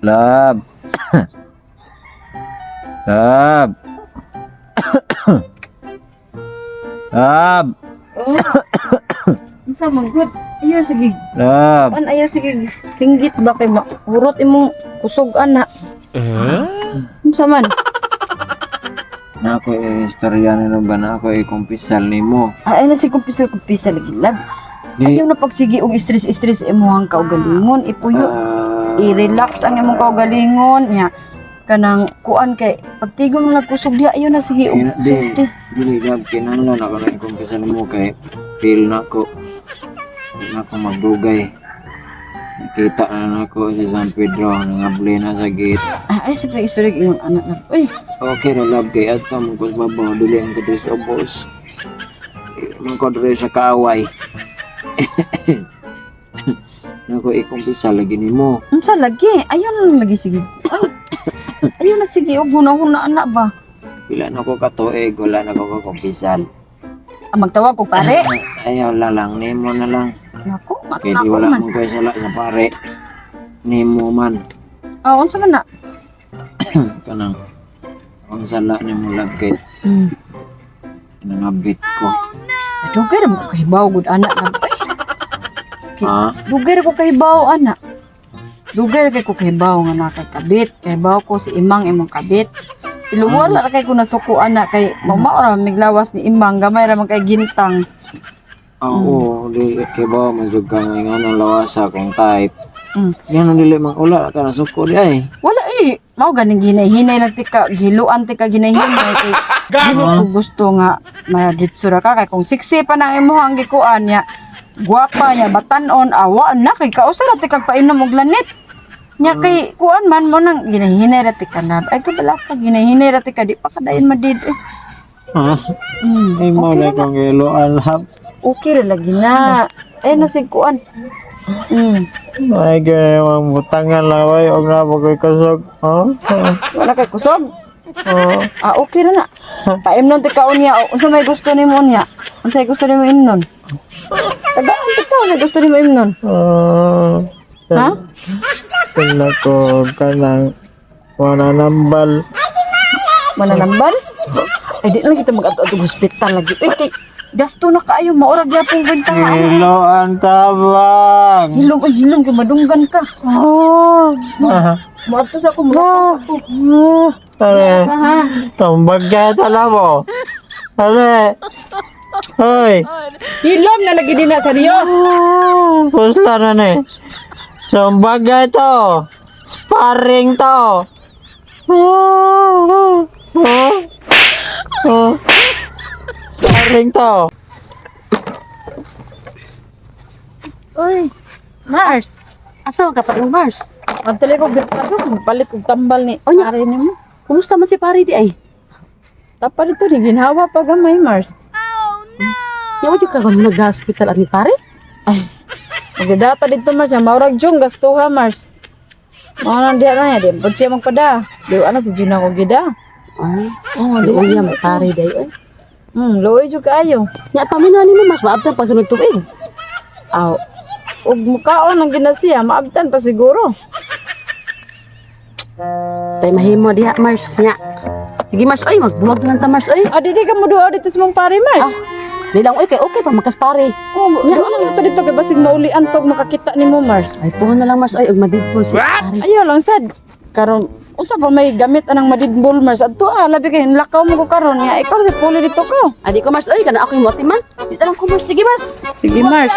Love. Love. Love. Oh. Unsa man gud? Ayaw sige. Love. An ayaw sige singgit ba kay hurot imong kusog ana. Unsa man? Na ako eh, istorya na ba na ako eh, kumpisal nimo. Ay na si kumpisal kumpisal lagi, love. Di, Ayaw na pagsige og stress-stress imong kaugalingon, ipuyo, ah, i-relax ang imong kaugalingon nya. Kanang kuan kay pagtigom lang kusog diha, ayaw na sige og Di, sulti. Dili gab kinahanglan ako na kumpisal mo kay feel na ko. Di na ko magdugay. Nakita na nako sa San Pedro, nangabli na sa gate. Ah, ay sa istorya ingon anak na. Uy, Okay ra, love, kay adto mo ko sa babaw, dili ang ko diri sa ubos. Dili man ko diri sa kaaway. Nako ikumpisal lagi nimo. Unsa lagi? Ayaw na lang lagi sige. Ay, ayaw na sige og huna-huna ana ba. Pila na ko katuig, wala na ko kakumpisal. Ah, magtawag ko pare. Ayaw la lang, nimo na lang. Nako, ano Kay na di ako wala man. mo koy sala sa pare. Nimo man Ah, unsa man na? Kanang ang sala nimo, love, kay nangabit ko. Dugay ra mo ko kahibaw gud ana lang. Ay, Ha? dugay ra ko kahibaw ana. Dugay ra kay ko kahibaw nga na kay kabit. Kahibaw ko si Imang imong kabit. Pero wala ra kay ko nasuko ana kay mamao ra miglawas ni Imang, gamay ra man kay gintang. Oo, dili kay ba man jud ka nga nganong lawasa kung type. Ngano dili man wala ka nasuko di ay. Wala eh. Mao ganing ginay-hinay lang tika, giluan tika ginay-hinay kay dili ko gusto nga maditso ra ka kay kung sexy pa na imo ang gikuan niya. Gwapa niya, batanon, awa na kay kausa ra tika painom og lanit. Nya kay kuan man mo nang ginahinay ra tika na. Ay kabala ka ginahinay ra tika, di pa kadayon madid eh. Ha? Ay mo Okay na ra na. kong giluan love. Okay ra lagi na. Ay na kuan. Ay gani mga butangan lang ay og na ko'y kusog. Ha? Wala kay kusog. Oh. Ah, okay ra na. Paimnon ti ka unya. Unsa may gusto nimo unya? Unsa may gusto nimo imnon? Tagaan ti ka, unsa gusto nimo imnon? Ah. Ha? Kana ko kanang mananambal. Mananambal? Ay di lang kita mag-adto hospital lagi. Uy, kay gasto na kaayo, maura gyapon kwenta. Giluan tabang. Hilom ay hilom kay madunggan ka. Oh. Moadto sa ako mo. Are, Ha. tambag ka tala mo. Are. Hoy. Hilom na lagi din na sa Rio. Kusla na ni. Sumbag to. Sparring to. Oh. Oh. Oh. Sparring to. Uy, Mars. Asa ka pa Mars? Magtali ko magpalit palit og tambal ni. Unya. Pare nimo. Kumusta man si pare di ay? Tapal ito ni ginhawa pa gamay, Mars. Yaw jud ka kung nag-hospital ani pare? Ay, magdadata dito, Mars, ang maurag jung gastuha, Mars. Mao nang diha na niya, di pud siya magpada. Di ana si Juna ko gida. Ah, Oh, di luoy ang pare di ay. Oy. Luoy jud kaayo. Nya paminaw nimo, Mars, maabtan pag sunod tuig. Aw. Ug mukaon ang ginasiya, maabtan pa siguro. Tay mahimo diha, Mars, nya. Sige, Mars, oy, magbuwag na lang ta, Mars, oy. Ah, dili ka mo duha dito sa mong pare, Mars. Ah, di lang oy kay okay pa makas pare. Oh, duha lang to dito kay basig mauli antog makakita nimo, Mars. Ay puhon na lang, Mars, oy, ug madidpol si pare. Ayaw lang sad. Karon unsa pa may gamit anang madidbol, Mars? Adto ah, labi kay hinlakaw mo ko karon nya. Ikaw si puli dito ko. Adi ko, Mars, oy, kana ako yung man. Di ta lang ko, Mars. Sige, Mars. Sige, Mars.